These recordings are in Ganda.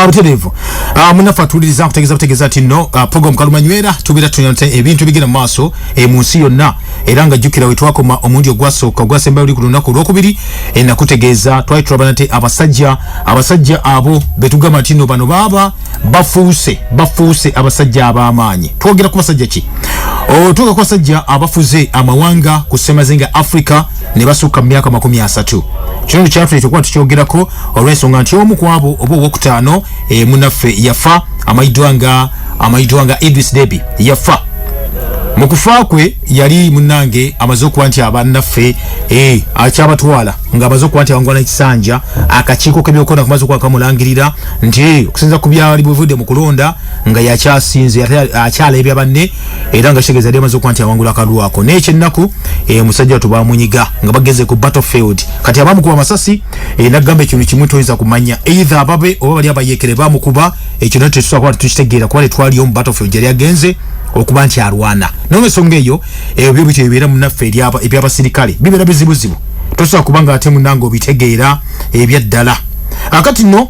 Butereevu, munaffe atuwuliriza, nkutegeeza butegeeza nti nno program Kalumanywera tubeera tunyonte ebintu ebigenda mu maaso mu nsi yonna. Era nga jjukira we twakoma omulundi ogwasooka ogwasembayo oli ku lunaku olwokubiri, nakutegeeza twali tulaba nti abasajja abo betugamba nti nno bano baaba bafuuse abasajja ab'amaanyi. Twogera ku basajja ki? Twogera ku basajja abafuze amawanga ku ssemazinga Africa ne basukka mu myaka 30. Kino kyatuleeta okuba tukyogerako olw'ensonga nti omu ku abo oba owokutaano, munnaffe yafa, amanyiddwa nga Idris Deby. Yafa, mu kufa kwe yali munnange amaze okuba nti abannaffe akyabatwala ng'amaze okuba nti awangula n'ekisanja. Akakiiko k'ebyokulonda kumaze okuba kamulangirira nti okusinza ku byali bivudde mu kulonda nga yakyasinze ate akyalebya banne, era nga kitegeeza yali amaze okuba nti awangula akalwako. Naye ekyennaku, musajja wattu bamunyiga nga bagenze ku battlefield. Kati abamukuba amasasi, nagamba ekintu kimu, toyinza kumanya either ababe oba bali abayekere bamukuba. Ekyo nakyo tetusobola kuba tukitegeera kuba tetwaliyo mu battlefield yali agenze okuba nti alwana. Nolwensonga eyo, ebyo bityo bibeera munaffe ebyabasirikale bibeera bizibuzibu, tosobola kuba nga ate munange obitegeera ebyaddala. Akati nno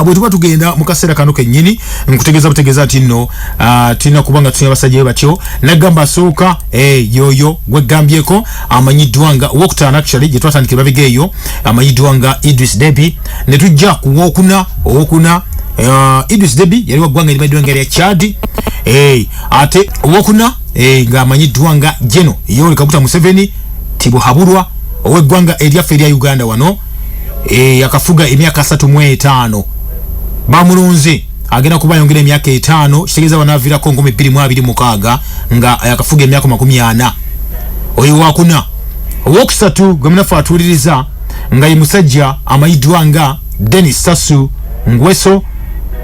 bwe tuba tugenda mu kaseera kano kennyini, nkutegeeza butegeeza nti nno tulina kuba nga tulina basajja be batyo. Nagamba asooka, yoyo gwegambyeko amanyiddwa nga owokutaano, actually gye twatandikira mabega eyo, amanyiddwa nga Idris Deby. Ne tujja ku wokuna. Owokuna, Idris Deby yali wa ggwanga erimanyiddwa nga erya Chad. Ate owokuna, ng'amanyiddwa nga General Yoweri Kaguta Museveni Tibuhaburwa ow'eggwanga eryaffe erya Uganda wano, yakafuga emyaka 35. Bamulonze agenda kuba ayongera emyaka 5, kitegeeza banaaviirako 2026 nga yakafuga emyaka 40. Oyo wakuna. Owokusatu gwe munafe atuwuliriza nga ye musajja amanyiddwa nga Denis Sassou Nguesso,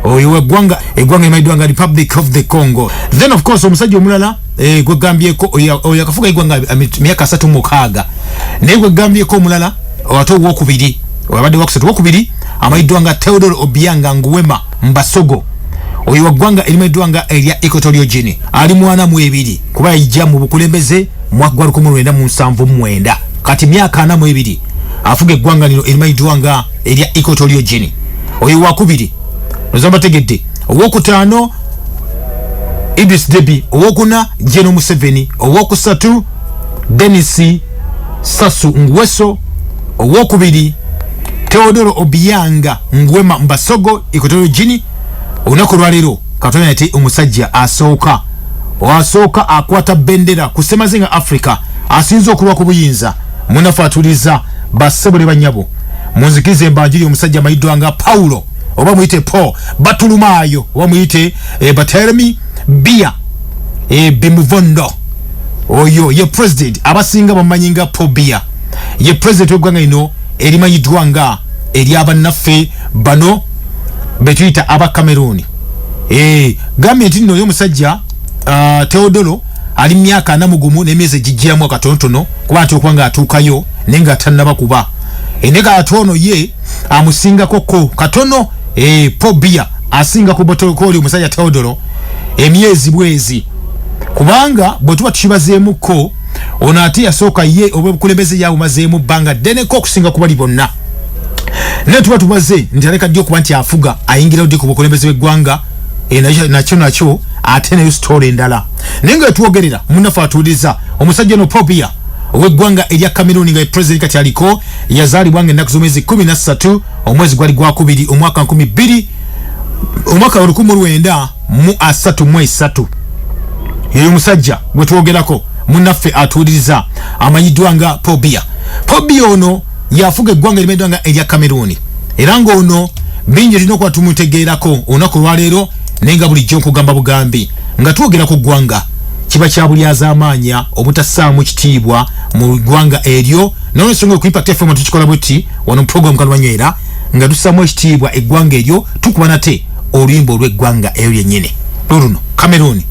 oyo weggwanga eggwanga limanyiddwa nga Republic of the Congo. Then of course omusajja omulala, gwegambyeko oyo akafuga eggwanga myaka 36, naye gwegambyeko omulala ate owokubiri, abadde wakusatu, owokubiri amanyiddwa nga Teodoro Obianga Nguema Mbasogo, oyo waggwanga erimanyiddwa nga erya Equatorial Guinea. Ali mwana mu ebiri kuba yajja mu bukulembeze mwaka gwa 1979, kati myaka 42 afuga eggwanga lino erimanyiddwa nga erya Equatorial Guinea. Oyo wakubiri ozamba tegedde. Owokutaano Idris Deby, owokuna General Museveni, owokusatu Denis Sassou Nguesso, owokubiri Teodoro Obianga Nguema Mbasogo, Equatorial Guinea. Olunaku olwaleero katonda nate omusajja asooka akwata bendera ku ssemazinga Africa asinze okulwa ku buyinza. Munafe atuliza, bassebo ne banyabo, munzikirize embanjiri omusajja amanyiddwa nga Paulo oba muyite Paul Batulumaayo oba muyite Barthelemy Bia Bimuvondo. Oyo ye president abasinga bamumanyi nga Paul Biya, ye president w'eggwanga lino erimanyiddwa nga eryabannaffe bano betuyita aba Cameroon. Gambye nti nno oyo omusajja Teodoro ali myaka 41 n'emyezi egijjiramu akatonotono kuba nti okuba nga atuukayo naye nga tannaba kuba naye ate ono ye amusingako ko katono. Paul Biya asinga ku botokoli omusajja Teodoro emyezi bwezi, kubanga bwe tuba tukibazeemuko ono ate yasooka ye obwebukulembeze yabumazeemu bbanga ddeneko okusinga ku bali bonna. Naye tuba tubaze nti aleka ddi okuba nti afuga, ayingira ddi ku bukulembeze bw'eggwanga, nakyo ate nayo story endala. Naye nga etwogerera munaffe atuwuliriza, omusajja ono Paul Biya ow'eggwanga erya Cameroon nga ye president kati aliko, yazaalibwa nga ennaku z'omwezi 13 omwezi gwali gwakubiri omwaka 2000, omwaka 1933. Yeyo omusajja gwe twogerako munnaffe atuwuliriza amanyiddwa nga Paul Biya. Paul Biya ono yafuga eggwanga erimanyiddwa nga erya Cameroon, era ng'ono bingi tulina okuba tumutegeerako olunaku olwaleero. Naye nga bulijjo nkugamba bugambi nga twogera ku ggwanga kiba kya bulyazaamaanya obutassaamu kitiibwa mu ggwanga eryo. Nolwensonga ku Impact FM tukikola bwetti wano mu program Kalumanywera nga tussaamu ekitiibwa eggwanga eryo, tukuba nate oluyimba olw'eggwanga eryo lyennyini luluno, Cameroon.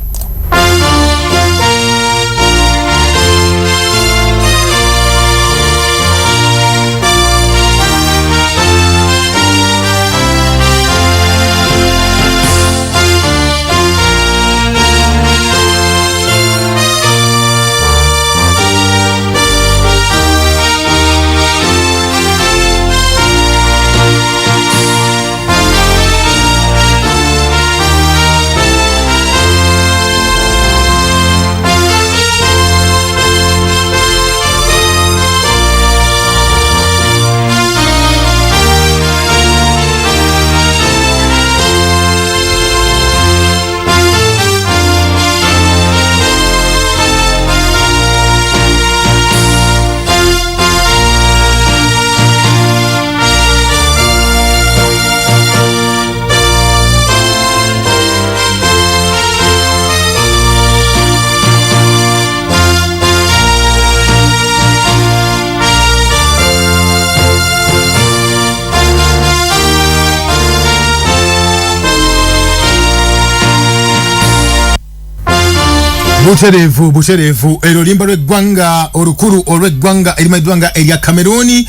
Butereevu, butereevu. Eryo oluyimba lw'eggwanga olukulu olw'eggwanga erimanyiddwa nga erya Cameroon.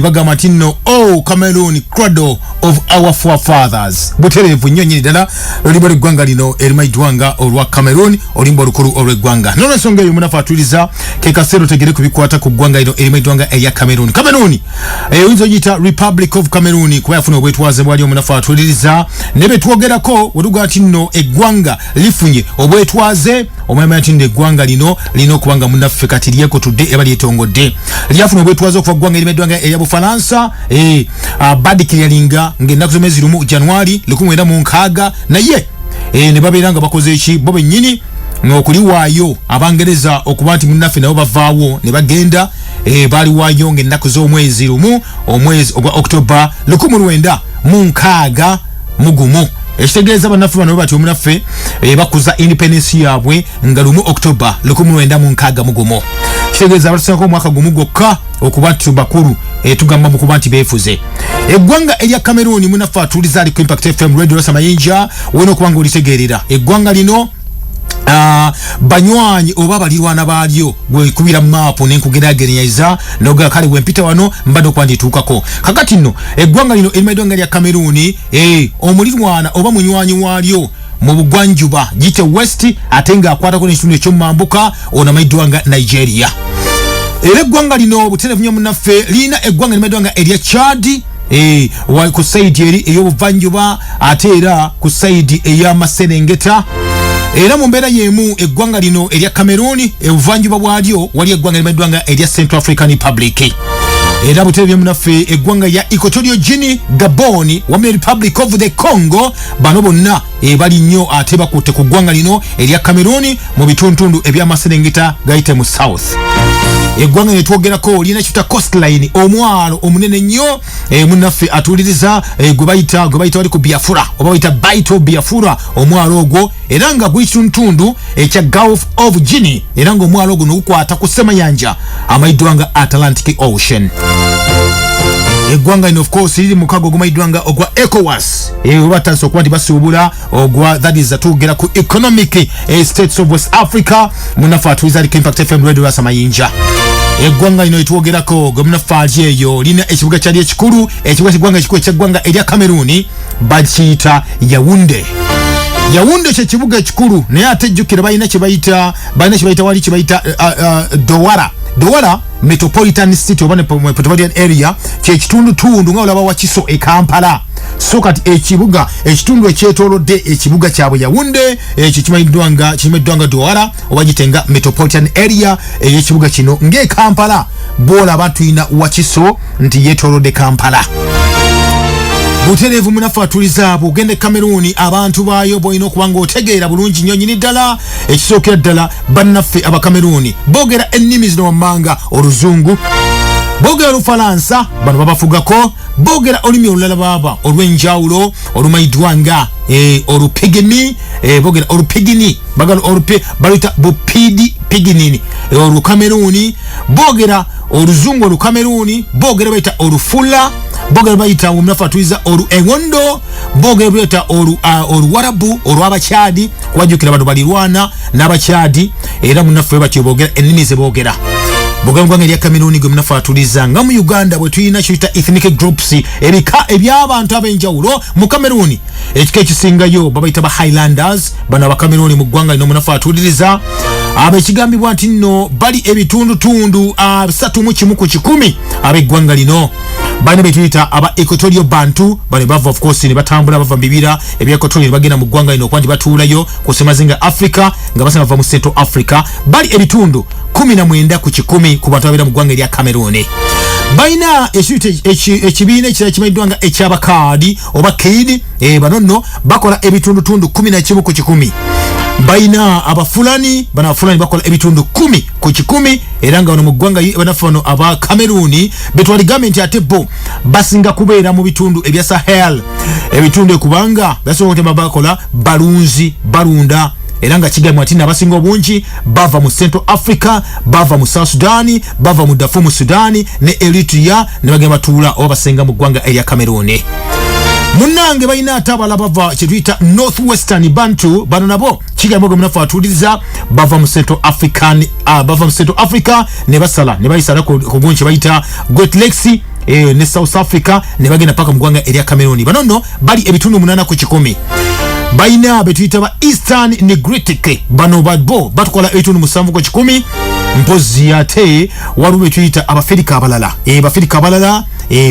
Bagamba nti nno, "O Cameroon, cradle of our forefathers." Butereevu nnyo nnyini ddala, oluyimba lw'eggwanga lino erimanyiddwa nga olwa Cameroon, oluyimba olukulu olw'eggwanga. Nolwensonga eyo, munafe atuliza ke kaseera otegere ku bikwata ku ggwanga lino erimanyiddwa nga erya Cameroon. Cameroon oyinza ogiyita Republic of Cameroon kuba yafuna obwetwaze bwali. Omunafu atuliriza ne betwogerako wetugaa nti nno eggwanga lifunye obwetwaze, omwama nti nno eggwanga lino lina okuba nga munaffe kati lyekotudde eba lyetongodde. Lyafuna obwetwaze okuva ggwanga erimanyiddwa nga erya Bufalansa. Badikiryalinga ng'ennaku z'omwezi 1 Januari 1960, naye ne babeera nga bakoze eki bo bennyini okuliwaayo Abangereza okuba nti munnaffe nabo bavaawo ne bagenda. Baliwaayo ng'ennaku z'omwezi 1 omwezi ogwa October 1961. Ekitegeeza bannaffe bano bati omunaffe bakuza independence yaabwe nga 1 October 1961. Kitegeeza abatusangako omwaka gumu gwokka okuba nti bakulu, tugamba mu kuba nti beefuze. Eggwanga erya Cameroon, munaffe atuuliza ali ku Impact FM Radio, Rosa Mayinja, wena okuba nga olitegeerera eggwanga lino, banywanyi oba balirwana baalyo gwekubira maapu nenkugerageranyiza noga kale wempita wano mbadde okuba ndituukako. Kakati nno eggwanga lino erimanyiddwa nga lya Cameroon, omulirwana oba munywanyi waalyo mu bugwanjuba gite west, ate ng'akwatako n'ekitundu ekyomumambuka, ono amanyiddwa nga Nigeria. Era eggwanga lino butereevu nnyo munnaffe lirina eggwanga limanyiddwa nga erya Chad, ku side eri ey'obuvanjuba, ate era ku side ey'amaserengeta. Era mu mbeera y'emu eggwanga lino erya Cameroon, ebuvanjuba bwalyo wali eggwanga limanyiddwa nga erya Central African Republic. Era butereevu munaffe eggwanga lya Equatorial Guinea, Gabon wamu ne Republic of the Congo, bano bonna bali nnyo ate bakutte ku ggwanga lino erya Cameroon mu bituntundu ebyamaserengeta gayite mu south. Eggwanga netwogerako lirina kiyita coastline, omwalo omunene nnyo, munnaffe atuuliriza, gwe bayita wali ku Biafura oba bayita Bight of Biafura, omwalo ogwo, era nga guli kitundutundu ekya Gulf of Guinea, era nga omwalo ogwo nogukwata ku ssemayanja amayiddwa nga Atlantic Ocean. Eggwanga lino of course liri mukago ogumayiddwa nga ogwa ECOWAS, batandise okuba nti basuubula ogwa, that is, twogera ku Economic States of West Africa. Munaffe atuliza aliko Impact FM Radio, Rasa Mayinja. Eggwanga lino etwogerako gwe munaffe ali eyo lina ekibuga kyali ekikulu, ekibuga kyeggwanga ekikulu ekyeggwanga erya Cameroon bakiyita Yaounde. Yaounde kyekibuga ekikulu, naye ate jjukira balina kyebayita wali kyebayita Douala. Douala Metropolitan City oba metropolitan area kyekitundutundu nga olaba Wakiso e Kampala. So kati ekibuga, ekitundu ekyetolodde ekibuga kyabwe Yaounde, ekyo kimanyiddwa nga Douala oba gitenga metropolitan area ey'ekibuga kino. Ng'e Kampala bwolaba tulina Wakiso nti yeetolodde Kampala. Butereevu munaffe atuliza abo ogenda e Cameroon, abantu baayo bolina okuba nga otegeera bulungi nnyo nyini ddala. Ekisookera ddala, bannaffe Abakameruuni boogera ennimi zino wammanga: Oluzungu, boogera Olufalansa, bano babafugako, boogera olulimi olulala baaba olw'enjawulo olumanyiddwa nga olupigini, boogera olupigini, bagala baluyita bupidi piginini, Olukameruuni. Boogera Oluzungu Olukameruuni, boogera bayita Olufula, boogera bayita omunafu atuliza olu Eŋondo, boogera bayita Oluwarabu olw'Abakyadi, kubajjukira bano balirwana n'Abakyadi. Era munaffe batyo boogera ennimi ze boogera boogera mu ggwanga erya Kameruuni. Gwe munafu atuliza, nga mu Uganda bwe tulina kiyita ethnic groups, ebika eby'abantu ab'enjawulo, mu Kameruuni ekika ekisingayo babayita ba Highlanders. Bano Abakameruuni mu ggwanga lino, omunafu atuuliriza, abo ekigambibwa nti nno bali ebitundutundu 31% ab'eggwanga lino. Balina betuyita aba Equatorial Bantu. Bano bava of course ne batambula bava mu bibira ebya Equatorial ne bagenda mu ggwanga lino okuba nti batuulayo ku semazinga Africa, nga basanga bava mu Central Africa. Bali ebitundu 19% ku bantu ababeera mu ggwanga erya Cameroon. Balina ekibiina ekirala kimanyiddwa nga ekyabakaadi oba keidi. Bano nno bakola ebitundutundu 11%. Balina Abafulani. Bano Abafulani bakola ebitundu 10%. Era nga bano mu ggwanga banaffe bano aba Cameroon betwaligambye nti ate bo basinga kubeera mu bitundu ebya Sahel, ebitundu ekubanga basobola okutema bakola balunzi, balunda. Era nga kigambibwa nti abasinga obungi bava mu Central Africa, bava mu South Sudan, bava mu Darfur mu Sudan ne Eritrea, ne bagenda batuula oba basenga mu ggwanga erya Cameroon. Munnange balina ate abalala bava kyetuyita North Western Bantu. Bano nabo kigambibwa, gwe munafu atuuliriza, bava mu Central African, bava mu Central Africa ne basala ne bayisala ku gungi kye bayita Great Lakes ne South Africa ne bagenda paka mu ggwanga erya Cameroon. Bano nno bali ebitundu 8 ku kikumi. Balina betuyita ba Eastern Negritic. Bano babo batukola ebitundu 7 ku kikumi. Mpozi ate waliwo betuyita Abafirika abalala, Bafirika abalala,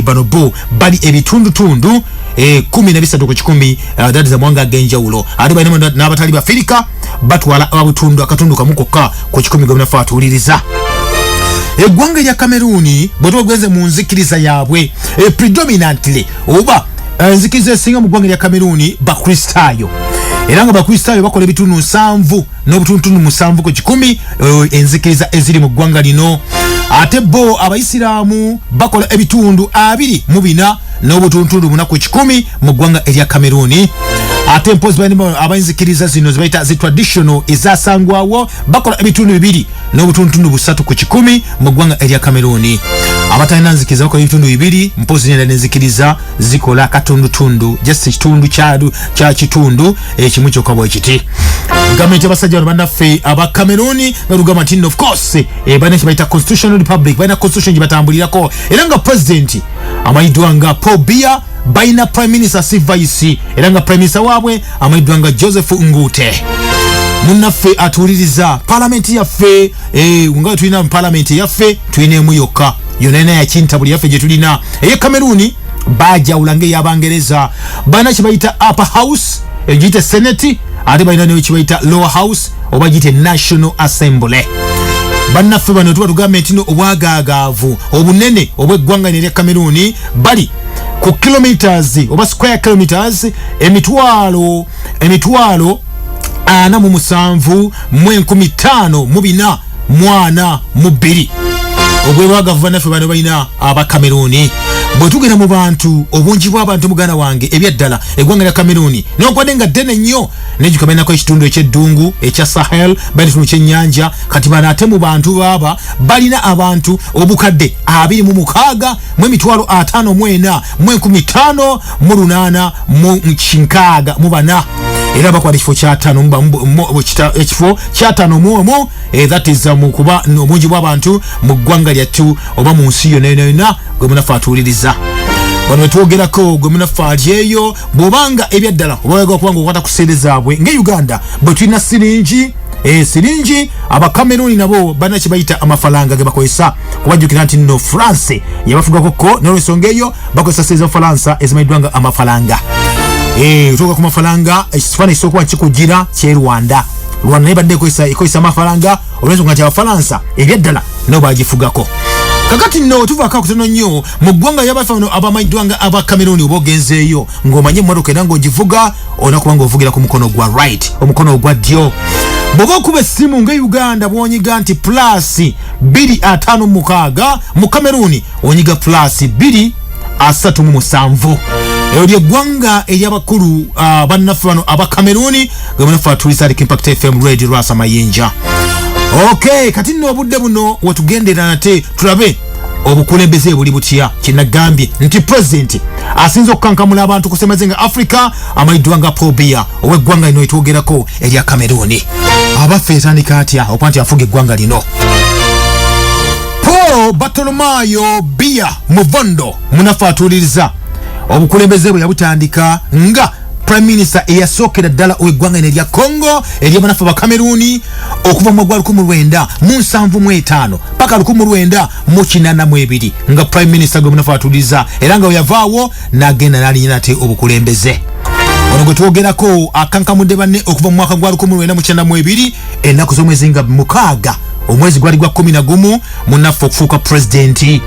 bano bo bali ebitundutundu 13 ku kikumi, that is amawanga ag'enjawulo. Ate balina n'abatali Bafirika, batwala abutundu akatundu kamu kokka ku kikumi. Gwe munafe atuwuliriza, eggwanga erya Cameroon bwe tubagenze mu nzikiriza yaabwe, predominantly oba enzikiriza esinga mu ggwanga erya Cameroon Bakristaayo, era nga Bakristaayo bakola ebitundu 70.7 ku kikumi, enzikiriza eziri mu ggwanga lino. Ate bo Abayisiraamu bakola ebitundu 24.4 ku kikumi mu ggwanga erya Cameroon. Ate mpozi balina abenzikiriza zino zebayita zi traditional ezasangwawo, bakola ebitundu 2.3 ku kikumi mu ggwanga erya Cameroon. Abatalina nzikiriza bakola ebitundu 2. Mpozi nenda nenzikiriza zikola katundutundu, just ekitundu kya kitundu ekimu kyokka bwe kiti. Gavumenti abasajja bano bannaffe aba Cameroon nga lugamba nti of course, balina kyebayita constitutional republic, balina constitution gye batambulirako, era nga president amanyiddwa nga Paul Biya. Balina prime minister si vice, era nga prime minister waabwe amanyiddwa nga Joseph Ngute. Munnaffe atuwuliriza, palamenti yaffe, nga tulina palamenti yaffe, tulina emu yokka yonna yina yakintabuli yaffe gye tulina. Eye Cameroon bajawula ngaeyabangereza. Balina kyebayita upper house, egiyite Senate, ate balina ne kyebayita lower house oba giyite National Assembly. Bannaffe bano tuba tugambe nti no obwagaagaavu obunene obw'eggwanga lino erya Cameroon bali ku kilometers oba square kilometers emitwalo 47,542. Obwebwagavu bannaffe bano balina aba Cameroon. Bwe tugenda mu bantu, obungi bw'abantu, muganda wange, ebyaddala eggwanga lya Cameroon newankubadde nga ddene nnyo, nejuka balinako ekitundu ekyeddungu ekya Sahel, balina ekitundu kyennyanja. Kati bano ate mu bantu baaba balina abantu obukadde 26 54,864, era bakwata ekifo kyataano, ekifo kyataano mu omu, that is mu kuba obungi bw'abantu mu ggwanga lyattu oba mu nsi yonna yonna yonna. Gwe munaffe atuwuliriza, wano wetwogerako, gwe munaffe ali eyo, bw'obanga ebyaddala oba oyagala okuba nga okwata ku sente zaabwe nga Uganda bwe tulina siringi, siringi, Abakameruni nabo balina kye bayita amafaranga ge bakozesa, kubajjukira nti nno France yabafugakoko. N'olwensonga eyo bakozesa sente za Faransa ezimanyiddwa nga amafaranga. Tuuka ku mafaranga, ekifaananyi kisobola okuba kikugira kye Rwanda. Rwanda naye badde ekozesa amafaranga olw'ensonga nti Abafalansa ebyaddala nabo bagifugako. Kakati nno tuvaako akutono nnyo mu ggwanga ly'abafe bano abamanyiddwa nga aba Cameroon. Oba ogenzeeyo ng'omanye emmotoka era ng'ogivuga, olina kuba ng'ovugira ku mukono gwa right, omukono ogwa ddyo. Bw'oba okuba essimu nga Uganda bw'onyiga nti +256, mu Cameroon onyiga +237. Eryo lyeggwanga ery'abakulu, bannaffe bano aba Cameroon. Gwe munaffe atuliza ali Impact FM Radio, Lwasa Mayinja. Ok, kati nno obudde buno wetugendera nate tulabe obukulembeze buli butya. Kyenagambye nti president asinza okukankamula abantu ku semazinga Africa amanyiddwa nga Paul Biya ow'eggwanga lino etwogerako erya Cameroon. Abaffe, etandika atya okuba nti afuga eggwanga lino? Paul Bartolomayo Biya Muvondo, munaffe atuuliriza, obukulembeze bwe yabutandika nga prime minister eyasookera ddala ow'eggwanga lino erya Congo, ery'abanafu ba Cameroon, okuva mu gwa 1975 paka 1982 nga prime minister. Gwe munafu atuuliriza, era nga weyavaawo n'agenda n'alinnya nate obukulembeze. Ono gwe twogerako akankamudde banne okuva mu mwaka gwa 1992, ennaku z'omwezi nga 6, omwezi gwali gwa 11, munnaffe okufuuka pulezidenti.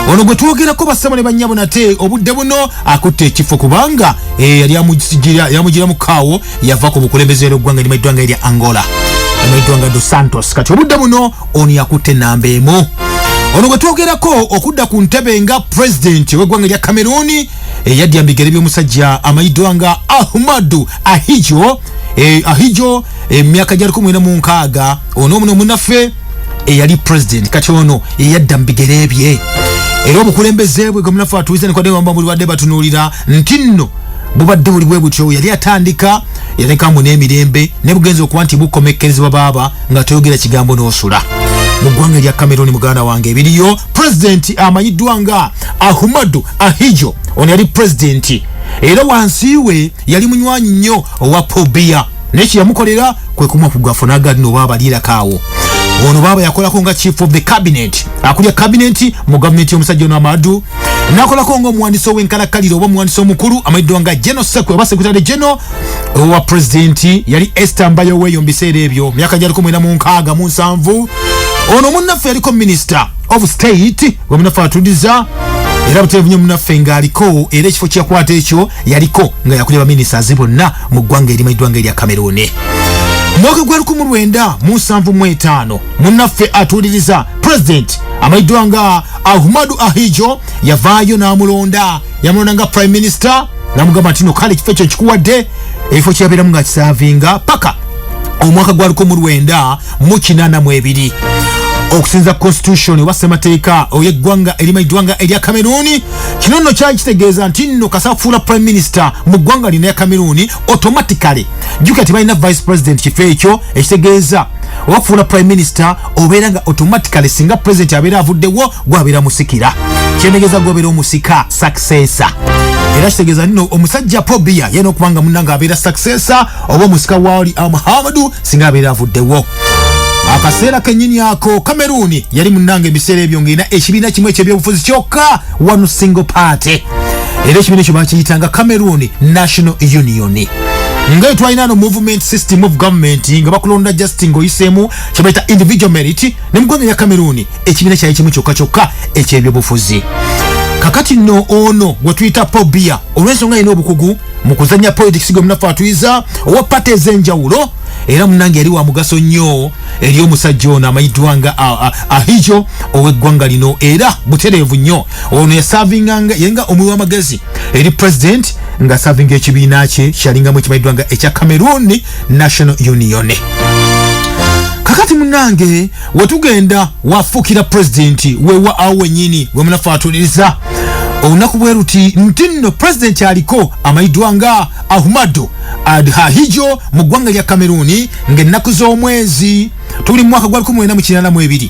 Ono gwe twogerako, bassebo ne bannyabo, nate obudde buno akutte ekifo kubanga yali yamugira mukaawo, yava ku bukulembeze era eggwanga erimanyiddwa nga erya Angola, emanyiddwa nga Dos Santos. Kati obudde buno ono yakutte enamba emu. Ono gwe twogerako okudda ku ntebe nga pulezidenti ow'eggwanga erya Cameroon, yaddya mu bigere by'omusajja amanyiddwa nga Ahmadu Ahijo. Ahijo, emyaka gya 1960, ono omuno munnaffe eyali president, kati ono yeyadda mu bigere bye. Era obukulembeze bwe, gwe munafu atuuze, nekwadde buli badde batunuulira nti nno Bubadde buli bwe butyo, yali atandika yatekamu n'emirembe ne bugenza okuba nti bukomekkerezebwa baaba nga toyogera kigambo n'osula. Mu ggwanga erya Cameroon, muganda wange, ebiriyo pulezidenti amanyiddwa nga Ahmadu Ahijo. Ono yali pulezidenti era wansi we yali munywanyi nnyo owa Paul Biya, naye kyeyamukolera kwe kumuwa ku gwafu n'agali oba abaliirako awo. Ono baaba yakolako nga chief of the cabinet, akulya cabinet mu gavumenti y'omusajja ono Amadu, nakolako nga omuwandiisi ow'enkalakkalira oba omuwandiisi omukulu amanyiddwa nga general secretary oba secretary general owa pulezidenti. Yali Esther Mbayo weeyo mu biseera ebyo myaka gya 1967. Ono munnaffe yaliko minister of state, gwe munnaffe atuliza era butereevu nnyo munnaffe ng'aliko, era ekifo kyeyakwata ekyo yaliko nga yakulya baministers bonna mu ggwanga erimanyiddwa nga erya Cameroon. Mwaka gwa 1975, munnaffe atuuliriza, president amanyiddwa nga Ahmadu Ahijo yavaayo n'amulonda, yamulonda nga prime minister, namugamba nti no kale ekifo ekyo nkikuwadde. Ekifo kyeyabeeramu nga kiservinga paka omwaka gwa 1982. Okusinza constitution oba ssemateeka oy'eggwanga erimanyiddwa nga erya Cameroon, kino nno kyali kitegeeza nti nno kasaba kufuula prime minister mu ggwanga lino erya Cameroon, automatically, jjukira tebalina vice president, kifo ekyo ekitegeeza oba kufuula prime minister obeera nga automatically singa president abeera avuddewo gwabeera musikira, kyentegeeza gwabeera omusika, successor. Era kitegeeza nno omusajja Paul Biya yena okuba nga munna abeera successor oba omusika waali Muhammadu singa abeera avuddewo. Akaseera kennyini ako Cameroon yali munnanga ebiseera ebyo ng'erina ekibiina kimu ekyebyobufuzi kyokka, one single party, era ekibiina ekyo bakiyitanga Cameroon National Union. Nga twalina no movement system of government nga bakulonda just ng'oyiseemu kyebayita individual merit, ne mu ggwanga lya Cameroon ekibiina kyali kimu kyokka kyokka ekyebyobufuzi. Kakati nno ono gwe tuyita Paul Biya, olw'ensonga alina obukugu mu kuzanya politics, gwe munafu atuyiza owa party ez'enjawulo, era munange yali wa mugaso nnyo eri omusajja ono amanyiddwa nga Ahijo ow'eggwanga lino. Era butereevu nnyo ono yaservinganga, yalinga omuwi w'amagezi eri president nga servinga ekibiina kye kyalingamu ekimanyiddwa nga ekya Cameroon National Union. Kakati munange wetugenda wafuukira pulezidenti wewa awo wenyini gwe munafu atuliriza olunaku bwe luti nti nno pulezidenti aliko amanyiddwa nga Ahmadu Ahijo mu ggwanga lya Cameroon, ng'ennaku z'omwezi tuli mu mwaka gwa 1982.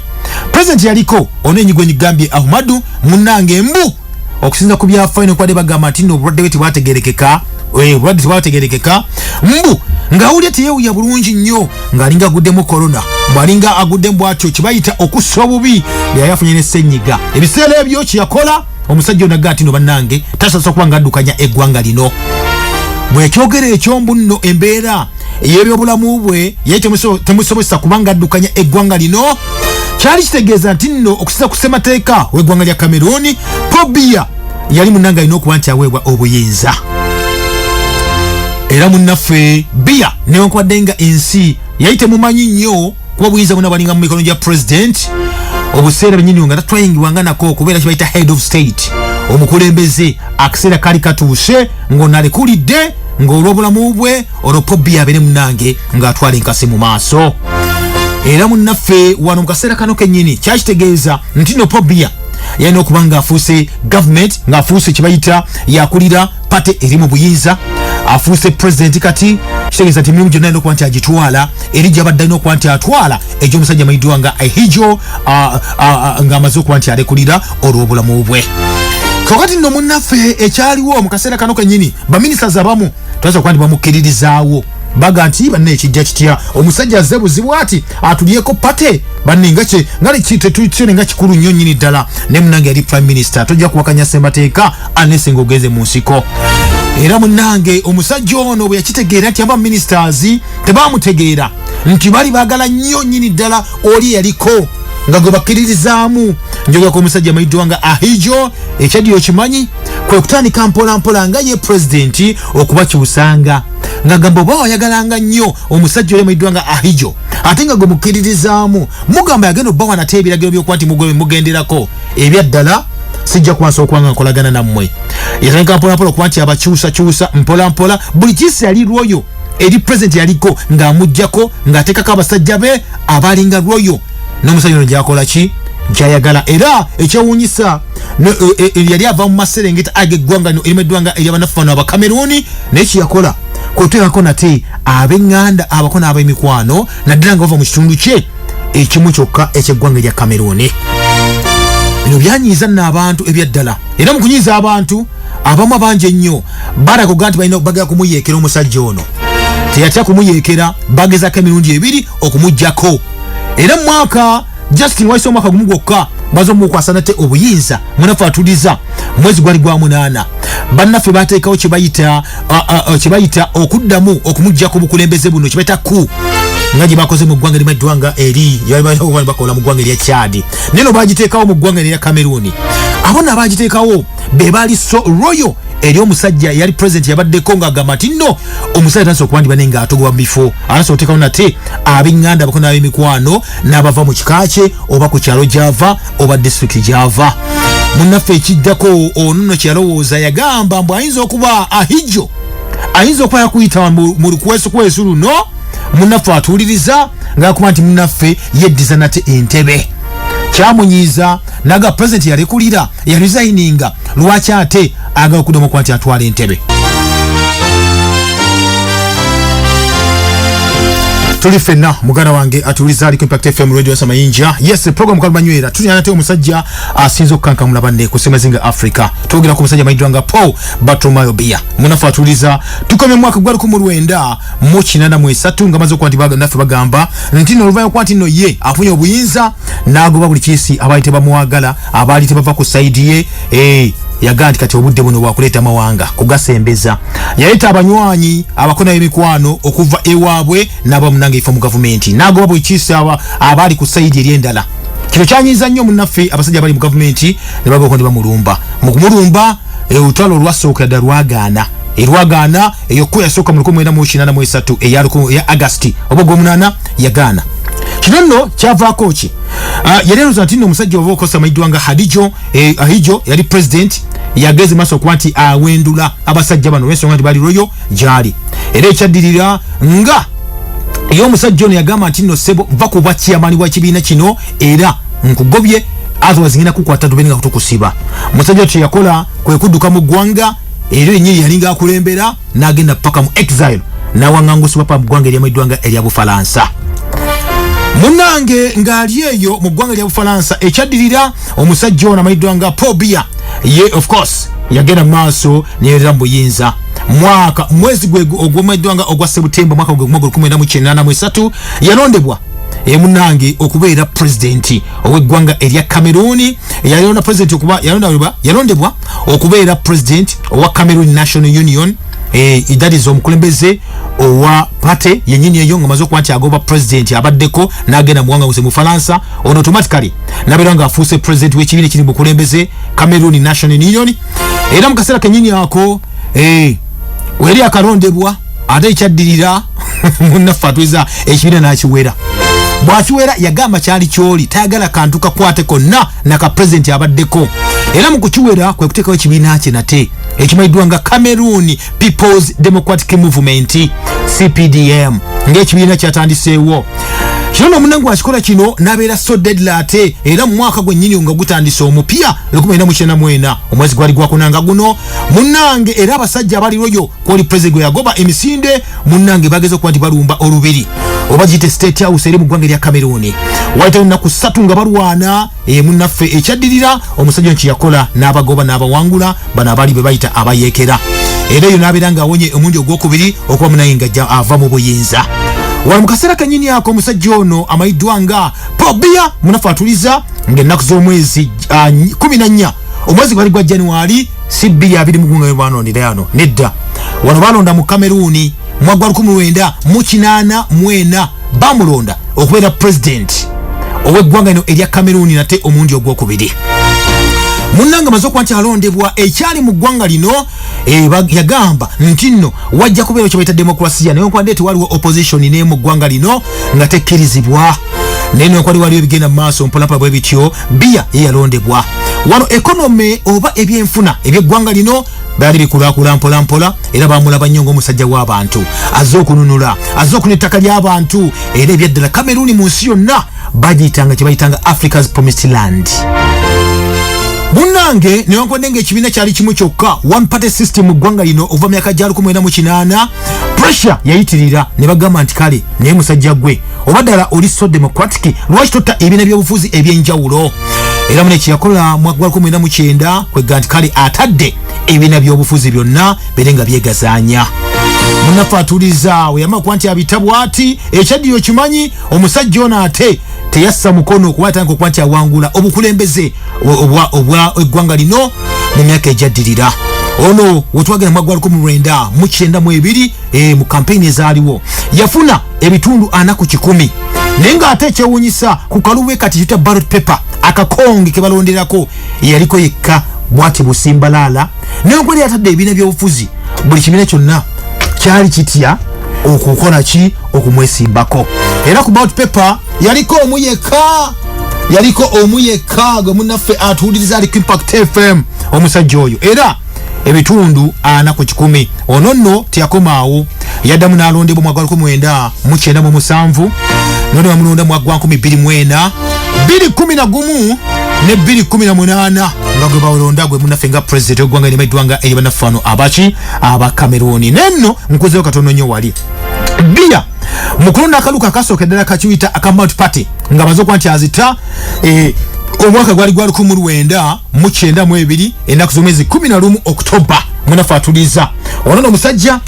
Pulezidenti yaliko ono enyigo enyigambye Ahmadu munange mbu okusinza ku byafaayo nekwadde bagamba nti nno obulwadde bwe tebwategerekeka, obulwadde tebwategerekeka, mbu ng'awulira teyewuya bulungi nnyo, ng'alinga aguddemu korona, bw'alinga aguddemu bw'atyo kibayita okussa obubi, yali afunye ne ssenyiga. Ebiseera ebyo kyeyakola omusajja ono agamba nti no bannange tasobola kuba nga addukanya eggwanga lino. Bwekyogera ekyo mbu nno embeera ey'ebyobulamu bwe ye temusobozesa kubanga addukanya eggwanga lino, kyali kitegeeza nti nno okusinza ku ssemateeka w'eggwanga lya Cameroon, Paul Biya yali munnange alina okuba nti aweebwa obuyinza. Era munnaffe Biya newankubadde nga ensi yali temumanyi nnyo kuba obuyinza buna balinga mu mikono gya president, obuseera benyini nga tatwayingibwanga nako okubeera kibayita head of state, omukulembeze, akaseera kali katuuse ng'onalekulidde ng'olw'obulamu bwe olwo Paul Biya abeere munnange ng'atwala enkasi mu maaso. Era munnaffe wano mu kaseera kano kennyini kyakitegeeza nti no Paul Biya yalina okuba ng'afuuse government, ng'afuuse kibayita yakulira party eri mu buyinza, afuuse president. Kati kitegeeza nti emirimu gyonna alina okuba nti agitwala eri gyabadde alina okuba nti atwala egy'omusajja amanyiddwa nga Ahijo ng'amaze okuba nti alekulira olw'obulamu bwe. Kakati nno munnaffe ekyaliwo mu kaseera kano kennyini, baministers abamu tuyinza okuba nti bamukkiririzaawo, baga nti banne ekijja kitya omusajja azze buzibu ati atulyeko party banne nga kye nga tetukyone nga kikulu nnyo nnyini ddala. Ne munnange yali prime minister, tojja kuwakanya ssemateeka anese ng'ogenze mu nsiko. Era munnange omusajja ono bwe yakitegeera nti aba ministers tebamutegeera, nti bali baagala nnyo nnyini ddala oli eyaliko nga gwe bakkiririzaamu, njogera omusajja amanyiddwa nga Ahijo, ekyaddiyo kimanyi kwe kutandika mpolampola nga ye pulezidenti okubakyusanga nga gamba oba wayagalanga nnyo omusajja oli amanyiddwa nga Ahijo ate nga gwe mukkiririzaamu, mugamba yagenda obbawa nate ebiragiro by'okuba nti mugenderako ebyaddala, sijja kuba nsobola okuba nga nkolagana nammwe. Yatandika mpolampola okuba nti abakyusakyusa mpolampola, buli kisi yali lwoyo eri pulezidenti yaliko ng'amugjako ng'ateekako abasajja be abalinga lwoyo n'omusajja ono gyakola ki gyayagala. Era ekyewuunyisa Yali ava mu maserengeta ag'eggwanga lino erimaddwa nga eryabannaffe bano Abakameruuni, naye kyeyakola kweteekako nate ab'eŋŋanda abako n'ab'emikwano, naddala nga bava mu kitundu kye ekimu kyokka ekyeggwanga erya Kameruuni. Bino byanyiiza nno abantu ebyaddala, era mu kunyiiza abantu abamu abangi ennyo balagoga nti balina bagala kumuyeekera. Omusajja ono teyatya kumuyeekera, bagezako emirundi ebiri okumuggyako, era mu mwaka Justin wayise omwaka gumu gwokka baze omukwasa nate obuyinza. Munafe atuliza, mwezi gwali gwa 8, bannaffe bateekawo kyebayita okuddamu okumugja ku bukulembeze buno, kyebayita ku nga gye bakoze mu ggwanga erimaddwanga eri bakola mu ggwanga erya Chad, naye no bagiteekawo mu ggwanga erya Cameroon. Abo nno abagiteekawo be baali so loyal eri omusajja yali president yabaddeko, ng'agamba nti nno omusajja atandise okuba naye ng'atogoba mu bifo, atandise okuteekawo nate ab'eŋŋanda abako n'ab'emikwano n'abava mu kika kye oba ku kyalo gy'ava oba disitulikiti gy'ava. Munnaffe, ekiddako ono nno kyeyalowooza, yagamba mbu ayinza okuba Ahijjo ayinza okuba yakuyita mu lukwesukwesu luno. Munnaffe atuwuliriza ng'akuba nti munnaffe yeddiza nate entebe, kyamunyiiza naga president yalekulira, yaresigninga, lwaki ate agala okuddamu okuba nti atwala entebe? Tuli ffenna, muganda wange atuwuliza aliko Impact FM Radio Samayinja. Yes, program Kalumanywera. Tulina nate omusajja asinze okukankamula banne ku semazinga Africa. Twogera ku musajja mayiddwa nga Paul Bartolomeo Biya. Munafe atuwuliza, tukomye mwaka gwa 1983 nga maze okuba nti naffe bagamba nti nno oluvannyuma kuba nti nno ye afunye obuyinza n'agoba buli kiisi abaali tebamwagala, abaali tebava ku side ye. Yagaa nti kati obudde buno bwakuleeta amawanga kugasembeza. Yaleeta abanywanyi abakona emikwano okuva ewaabwe n'abamunanga ifo mu gavumenti, n'agoba buli kiisi abaali ku side eri endala. Kino kyanyiiza nnyo munnaffe abasajja abali mu gavumenti ne bagako nti bamulumba. Mu kumulumba, olutalo olwasookera ddala lwagaana, erwagaana eyo ko yasooka mu 1983 eya Agasti oba ogwomunaana yagaana. Kino nno kyavaako ki? Yali alowooza nti nno omusajja oba okosa amayiddwa nga Hadijo, Ahijo yali president, yageze maaso okuba nti awendula abasajja bano olw'ensonga nti bali loyal gyali. Era ekyaddirira nga ye omusajja ono yagamba nti nno ssebo, va ku bwa chairman bwa kibiina kino era nkugobye, otherwise ngenda kukwata tubere nga tukusiba. Musajja kye yakola kwe kudduka mu ggwanga eryo yennyini yalinga akulembera, n'agenda paka mu exile, n'awaŋŋangusibwa pa mu ggwanga eryamayiddwa nga erya Bufalansa. Munnange, ng'ali eyo mu ggwanga lya Bufalansa, ekyaddirira omusajja ono amayiddwa nga Paul Biya ye of course yagenda mu maaso neyerera mu buyinza. Mwaka mwezi gwe ogw'omayiddwa nga ogwa Sebutemba mwaka gwe 1983 yalondebwa emunange okubeera pulezidenti ow'eggwanga erya Cameroon. Yalonda president okuba yalondebwa okubeera president owa Cameroon National Union, that is omukulembeze owa party yenyini eyo, nga maze okuba nti agoba president abaddeko n'agenda muwanga mu Faransa. Ono automatically nabeera nga afuuse president w'ekibiina ekiri bukulembeze Cameroon National Union. Era mu kaseera kenyini ako, weri akalondebwa, ate ekyaddirira munnaffe atweza ekibiina n'akiwera. Bw'akiwera yagamba kyali kyoli tayagala kantu kakwate konna naka president abaddeko, era mu kukiwera kwe kuteekawo ekibiina kye nate ekimanyiddwa nga Cameroon People's Democratic Movement, CPDM, ng'ekibiina kyatandiseewo kino. Nomunangu akikola kino n'abeera so deadly ate era mu mwaka gwennyini nga gutandise omupya 1994, omwezi gwali gwakunanga guno, munnange, era abasajja abali loyal kwoli president gwe yagoba emisinde, munnange, bageze okuba nti balumba olubiri oba giyite State House eri mu ggwanga erya Cameroon. Wayitayo ennaku 3 nga balwana. Munnaffe, ekyaddirira omusajja nti yakola n'abagoba n'abawangula bano abaali be bayita abayeekera, era eyo n'abeera ng'awonye omulundi ogwokubiri okuba munaye nga ava mu buyinza. Wano mu kaseera kennyini ako omusajja ono amayiddwa nga Paul Biya, munaffe atuliza, ng'ennaku z'omwezi 14 omwezi gwali gwa January, si 2021 banondera yano nedda. Wano balonda mu Cameroon mwaka gwa 1984, bamulonda okubeera president ow'eggwanga lino erya Cameroon nate omulundi ogwokubiri. Munnange, amaze okuba nti alondebwa, ekyali mu ggwanga lino, yagamba nti nno wajja kubeera kye bayita demokrasiya, naye nkwadde tewaliwo opposition naye mu ggwanga lino nga tekkirizibwa, naye nenkwali waliwo ebigenda mu maaso mpolampola bwe bityo. Biya ye yalondebwa. Wano economy oba ebyenfuna ebyeggwanga lino byali bikulakula mpolampola, era bamulaba nnyo ng'omusajja w'abantu azze okununula, azze okuna ettaka ly'abantu. Era ebyaddala Cameroon mu nsi yonna bagiyitanga kye bayitanga Africa's Promised Land. Munnange, newankubadde nga ekibiina kyali kimu kyokka, one party system mu ggwanga lino okuva myaka gya 1980, pressure yayitirira ne bagamba nti kale, naye musajja gwe, oba ddala oli so democratic, lwaki totta ebibiina by'obufuzi ebyenjawulo? Era mune kyeyakola mwaka gwa 1990, kwegga nti kale atadde ebibiina by'obufuzi byonna bere nga byegazaanya. Munnaffe atuliza, weyamala kuba nti abita ati ekyaddiyo kimanyi, omusajja ono ate teyassa mukono kuba atandika okuba nti awangula obukulembeze obwa eggwanga lino mu myaka ejaddirira. Ono wetwagenda mwaka gwa 1992, mu kampeyini ezaaliwo yafuna ebitundu 40%, naye ng'ate ekyewuunyisa, ku kalube kati kita ballot paper, akakonge ke balonderako, yaliko yekka bwati busimbalaala. Naye nkweri yatadde ebibiina by'obufuzi, buli kibiina kyonna kyali kitya okukola ki? Okumwesimbako. Era ku ballot paper yaliko omu yekka, yaliko omu yekka gwe munnaffe atuwuliriza ali ku Impact FM. Omusajja oyo era ebitundu 40%. Ono nno teyakomaawo, yaddamu n'alondebwa mwaka gwa 1997, none bamulonda mwaka gwa 2004, 2011 ne 2018, nga gwe balonda gwe munnaffe nga president w'eggwanga lino eddwanga eri bannaffe wano abaki aba Cameroon. Nenno nkuzeyo katono nnyo wali Biya mu kulonda akaluka akasooka eddala kakiwita aka multi party, nga amaze okuba nti azita, omwaka gwali gwa 1992, ennaku z'omwezi 11 October. Munafe atuliza, ono no omusajja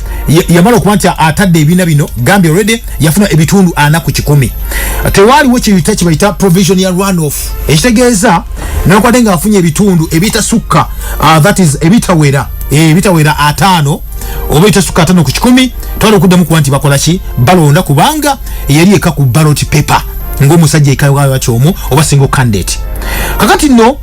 yamala okuba nti atadde ebiina bino gambye already yafuna ebitundu 40%. Tewaaliwo kiyita kibayita provision ya runoff, ekitegeeza newankubadde nga afunye ebitundu ebitasukka, that is ebitawera, ebitawera 50 oba ebitasukka 50%, twali okuddamu kuba nti bakola ki? Balonda, kubanga yali eka ku ballot paper ng'omusajja ekawakyomu oba single candidate. Kakati nno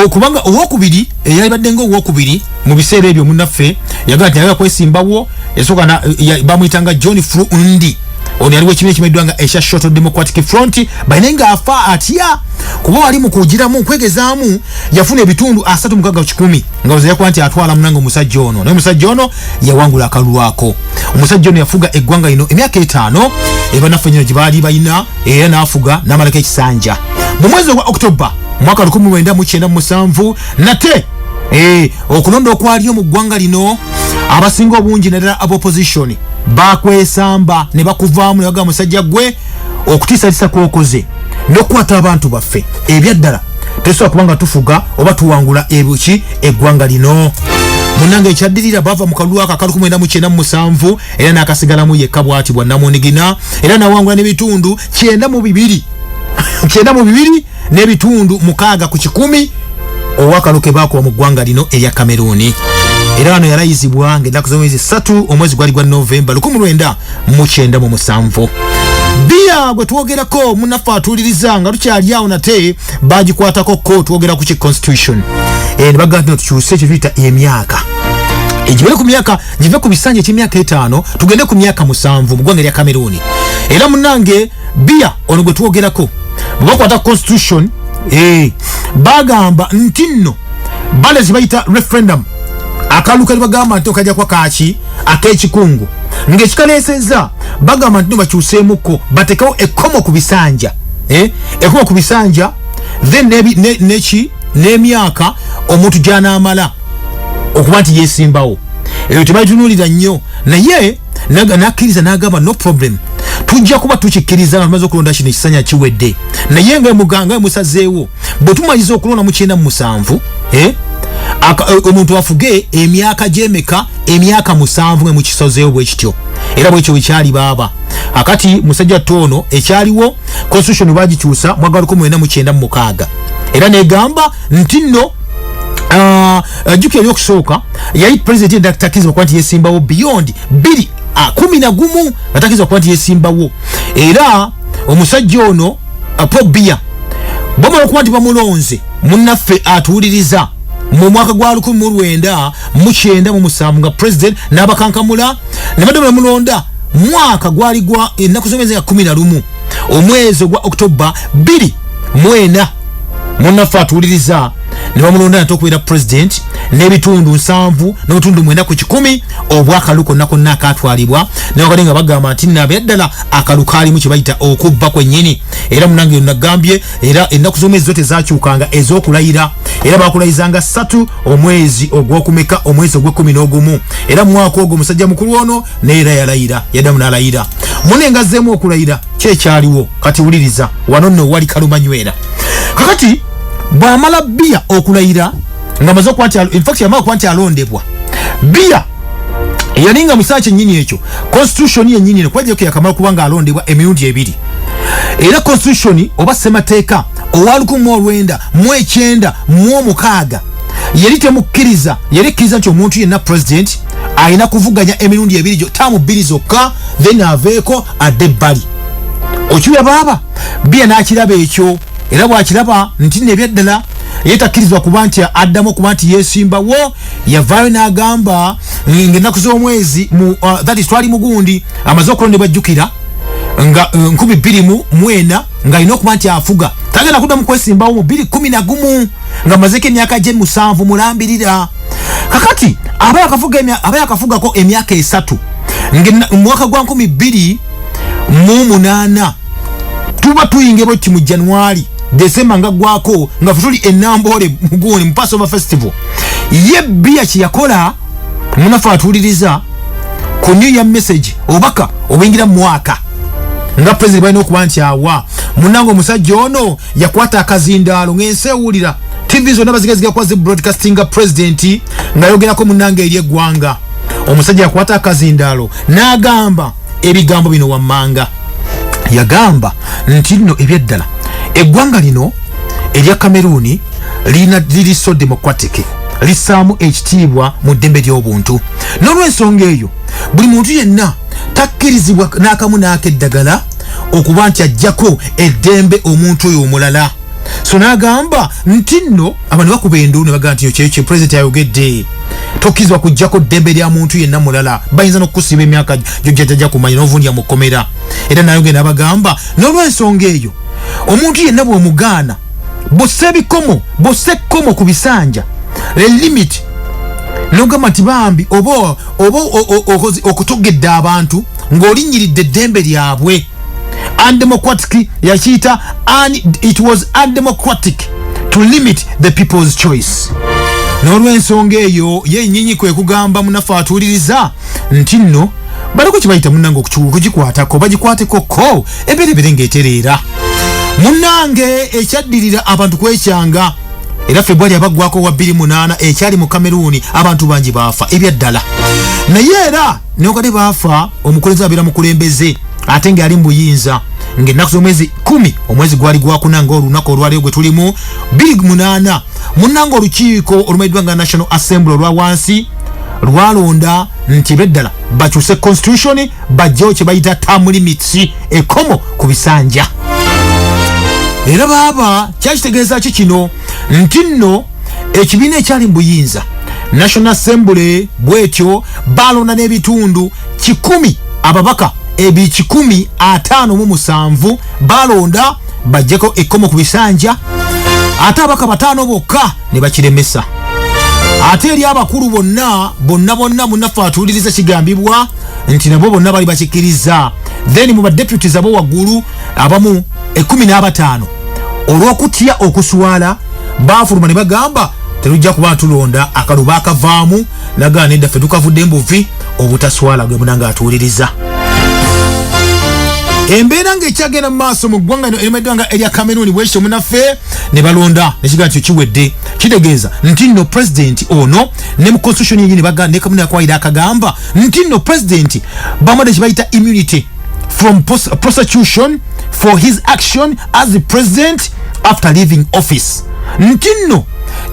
okubanga owokubiri eyalibadde nga owokubiri mu biseera ebyo, munnaffe yagamba nti ayagala kwesimbawo, yasooka bamuyitanga John Fru Ndi. Ono yaliwo ekibiina ekimanyiddwa nga ekya Social Democratic Front, balina nga afa atya kuba wali mu kugiramu kwegezaamu, yafuna ebitundu 36% nga oza yakuba nti atwala munange omusajja ono. Naye omusajja ono yawangula akalwako. Omusajja ono yafuga eggwanga lino emyaka 5 ebannaffe nyino gye baali balina, era n'afuga n'amalako ekisanja mu mwezi ogwa October mwaka 1997. Nate okulonda okwaliyo mu ggwanga lino, abasinga obungi naddala aba opposition bakwesamba ne bakuvaamu ne bagamba, musajja gwe, okutiisatiisa kwokoze n'okukwata abantu baffe ebyaddala tesobola kubanga tufuga oba tuwangula ebuki eggwanga lino. Munange, ekyaddirira bava mu kalulu ako aka 1997, era n'akasigalamu yekka bwati bwa namunigina, era nawangula n'ebitundu 92, 92.6% owakalu ke bakuba mu ggwanga lino erya Cameroon. Era wano yalayizibwa ng'ennaku z'omwezi 3, omwezi gwali gwa Novemba 1997. Biya gwe twogerako, munnaffe atuuliriza, nga tukyali awo nate bagikwatako ko twogera ku ki constitution, ne bagamba nti tukyuse kye tuyita emyaka egibere ku myaka, give ku bisanja ekyemyaka 5 tugende ku myaka 7 mu ggwanga erya Cameroon. Era munnange, Biya ono gwe twogerako, bwe bakwata constitution, bagamba nti nno balezi bayita referendum, akalulu kali bagamba nti okajja kuba kaki ak'ekikungu ng'ekikaleesezza. Bagamba nti no bakyuseemukko, batekewo ekkomo ku bisanja, ekkomo ku bisanja, then neki n'emyaka omuntu gy'anaamala okuba nti yeesimbawo. Eyo tebalitunuulira nnyo, naye nakkiriza n'agamba no problem, tujja kuba tukikkiriza nga tumaze okulonda kino ekisanya kiwedde. Naye nga muganga musazeewo, bwe tumaliza okulonda mu 97, omuntu afuge emyaka gyemeka? Emyaka 7, nga mukisazeewo bwe kityo. Era bwekyo bwekyali baaba. Akati musajja toono ekyaliwo, constitution bagikyusa mwaka 1996, era negamba nti nno jjukira eryokusooka yali president takkiriza kuba nti yesimbawo beyond 2011, nga takkiriza kuba nti yesimbawo. Era omusajja ono, Paul Biya, bamala okuba nti bamulonze, munnaffe atuwuliriza, mu mwaka gwa 1997 nga president n'abakankamula ne badde bamulonda mwaka gwali gwa ennaku z'omwezi nga 11, omwezi ogwa October 24, munnaffe atuwuliriza, ne bamulonda nate okubeera president. n'ebitundu 79 ku kikumi obwakalu konna konna akatwalibwa, newakadde nga bagamba nti nno abeddala akalu kaalimu kye bayita okubba kwennyini. Era munange nagambye era ennaku z'omwezi zo tezakyukanga ez'okulayira, era bakulayizanga 3 omwezi ogw'okumeka, omwezi ogw'e11. Era mu mwaka ogwo omusajja mukulu ono neera yalayira, yaddamu n'alayira mune nga azzeemu okulayira. Kyekyaliwo kati wuliriza wano nno wali kalumanywera. Kakati bw'amala Biya okulayira nga amaze okuba nti, in fact yamala okuba nti alondebwa, Biya yalinga mu kiseera kyennyini ekyo constitution yennyini eno kuba yakamala kuba nga alondebwa emirundi ebiri, era constitution oba ssemateeka owa 1996 yali temukkiriza, yali ekkiriza nti omuntu yenna president alina kuvuganya emirundi ebiri, term 2 zokka, then aveeko adde ebbali. Okiwya baaba Biya n'akiraba ekyo, era bw'akiraba nti nno ebyaddala ye takkirizibwa kuba nti addamu okuba nti yeesimbawo, yavaayo n'agamba ng'ennaku z'omwezi mu that is twali mugundi amaze okulondebwa, jjukira nga 2004, ng'alina okuba nti afuga, tagenda kuddamu kwesimbawo mu 2011 nga mazeko emyaka gye 7 mulambirira. Kakati aba yakafugako emyaka 3 nga mu mwaka gwa 2008 tuba tuyinge bweti mu January December nga gwako nga tuli enambole mugundi mu Passover festival. Ye Biya kyeyakola munafe atuwuliriza ku New Year message, obubaka obuyingira mu mwaka nga president balina okuba nti awa munange, omusajja ono yakwata akazindaalo ng'ensi ewulira, TV zonna bazigaziga kuba zi broadcastinga president ng'ayogerako munange eri eggwanga. Omusajja yakwata akazindaalo n'agamba ebigambo bino wammanga. Yagamba nti nno ebyaddala eggwanga lino erya Cameroon liri so democratic, lissaamu ekitiibwa mu ddembe ly'obuntu, n'olwensonga eyo buli muntu yenna takkirizibwa n'akamu n'akeddagala okuba nti ajjako eddembe omuntu oyo omulala. So n'agamba nti nno abantu bakuba enduulu ne bagamba nti kyekyo president ayogedde, tokkirizibwa kujjako ddembe lya muntu yenna mulala, bayinza n'okukusiba emyaka gyojjajja kumanya n'ovundya mu kkomera. Era nayogera n'abagamba n'olwensonga eyo omuntu yenna bw'omugaana bossa ebikomo, bossa ekkomo ku bisanja, limit, nogamba nti bambi oba okutogedde abantu ng'olinnyiridde eddembe lyabwe. Undemocratic yakiyita, it was undemocratic to limit the people's choice. N'olwensonga eyo ye nnyinyi kwe kugamba munaffe atuwuliriza nti nno baliko kibayita munnange okugikwatako, bagikwateko ko eberebere ng'etereera. Munnange ekyaddirira abantu kwekyanga, era Febwali abaggwako wa 28 ekyali mu Kameruuni abantu bangi baafa ebyaddala. Naye era newakadde baafa, omukulembeze abeera mukulembeze ate ng'ali mu buyinza. Ng'ennaku z'omwezi 10 omwezi gwali gwakuna ng'olunaku olwaleero gwe tulimu 28, munnange olukiiko olumanyiddwa nga National Assembly olwa wansi lwalonda nti beddala bakyuse constitution, bajjewo kye bayita term limits, ekomo ku bisanja. Era baaba kyakitegeeza ki kino? Nti nno ekibiina ekyali mu buyinza, National Assembly, bwetyo balonda n'ebitundu 100, ababaka ebi 157 balonda bajjeko ekkomo ku bisanja, ate ababaka 5 bokka ne bakiremesa. Ate eri abakulu bonna bonna bonna munnaffe atuwuliriza kigambibwa nti nabo bonna bali bakikkiriza. Then mu badeputies abo waggulu abamu 15 olw'okutya okuswala baafuluma ne bagamba tetujja kuba tulonda. Akalu baakavaamu nagamba nedda, ffe tukavudde mbuvi obutaswala. Gwe munanga atuwuliriza, embeera ng'ekyagenda mu maaso mu ggwanga lino erimanyiddwa nga erya Cameroon bwekityo munaffe ne balonda nekigaa nti kiwedde. Kitegeeza nti nno president ono ne mu constitution yenyini ne kamuni akwayira akagamba nti nno president bamuwadde kye bayita immunity from prosecution for his action as the president after leaving office. Nti nno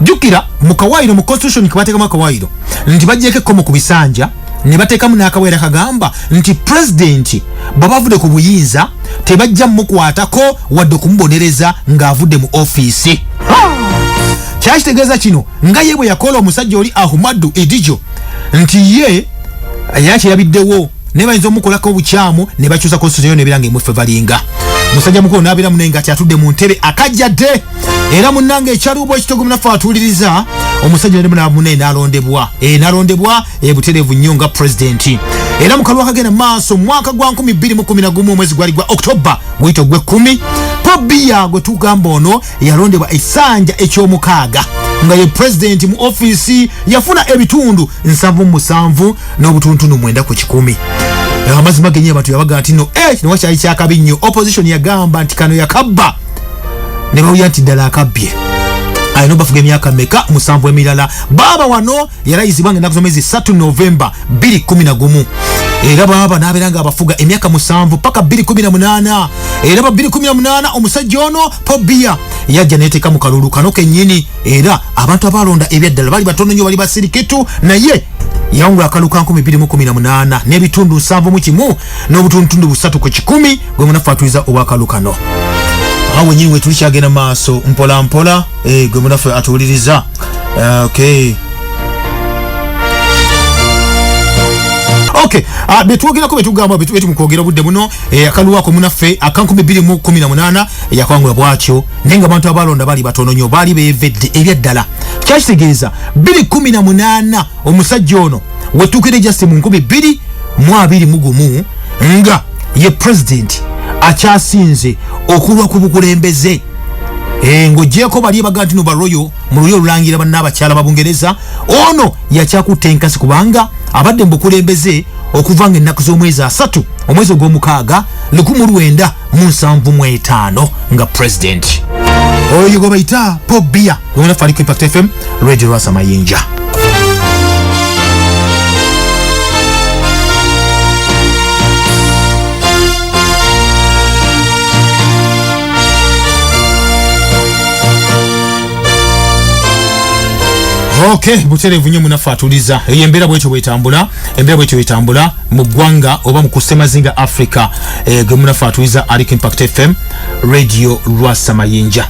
jjukira mu kawaayiro mu constitution kebateekamu akawaayiro nti baggyeko ekkomo ku bisanja, ne bateekamu n'akawaayiro akagamba nti pulezidenti bw'aba avudde ku buyinza tebajja mumukwatako wadde okumubonereza ng'avudde mu ofiisi. Kyakitegeeza kino nga ye bwe yakola omusajja oli Ahmadu Idijo nti ye yakyerabiddewo, naye bayinza omukolako obukyamu ne bakyusa constitution nebeera nga emufevalinga. Musajja mukulu n'abeera munaye nga kyatudde mu ntebe akajjadde. Era munnange ekyalubo ekitogo munaffe atuwuliriza, omusajja nali munaye n'alondebwa, n'alondebwa butereevu nnyo nga pulezidenti. Era mu kalulu akagenda maaso mu mwaka gwa 2011, omwezi gwali gwa October, guyita ogw'ekkumi, Paul Biya gwe tugamba ono yalondebwa essanja ekyomukaaga nga ye pulezidenti mu ofiisi, yafuna ebitundu 77 n'obutuntundu 9 ku kikumi. Amazima genye abantu yabaga nti no, kino wakyali kyakabi nnyo. Opposition yagamba nti kano yakabba, ne bawulira nti ddala akabbye. Alina obafuga emyaka meka? 7 emirala. Baaba wano yalayizibwa nga ennaku z'omwezi 3 Novemba 2011, era baaba n'abeera nga abafuga emyaka 7 paka 2018. Era ba 2018 omusajja ono Paul Biya yajja neteeka mu kalulu kano kennyini, era abantu abalonda ebyaddala bali batono nnyo, bali basirikitu, naye yawangula akalulu ka 2018 n'ebitundu 71 n'obutundutundu 3 ku kikumi. Gwe munaffe atuliza obwakalulu kano awo wenyini wetuli kyagenda maaso mpola mpola. Gwe munaffe atuwuliriza, okay. Okay, betwogerako betugamba betu mukwogera obudde buno, akalulu ako munaffe aka 2018 yakwangula bwatyo, naye nga abantu abalonda bali batono nnyo, baali beevedde ebyaddala. Kyakitegeeza 2018 omusajja ono wetuukire just mu 2021 nga ye president akyasinze okulwa ku bukulembeze. Ng'ogyeko bali baga nti no baroyo mu lulyo olulangira banna abakyala ba Bungereza, ono yakyakutta enkasi kubanga abadde mu bukulembeze okuva nga ennaku z'omwezi 3 omwezi ogw'omukaaga 1975 nga president. Oyo gwe bayita Paul Biya, gwe aliko Impact FM Radio Rasa Mayinja. Okay, butereevu nnyo munaffe atuliza. Eyo embeera bwetyo bwetambula, embeera bwetyo bwetambula mu ggwanga oba mu kusemazinga Africa. Gwe munaffe atuliza aliko Impact FM Radio Rwasa Mayinja.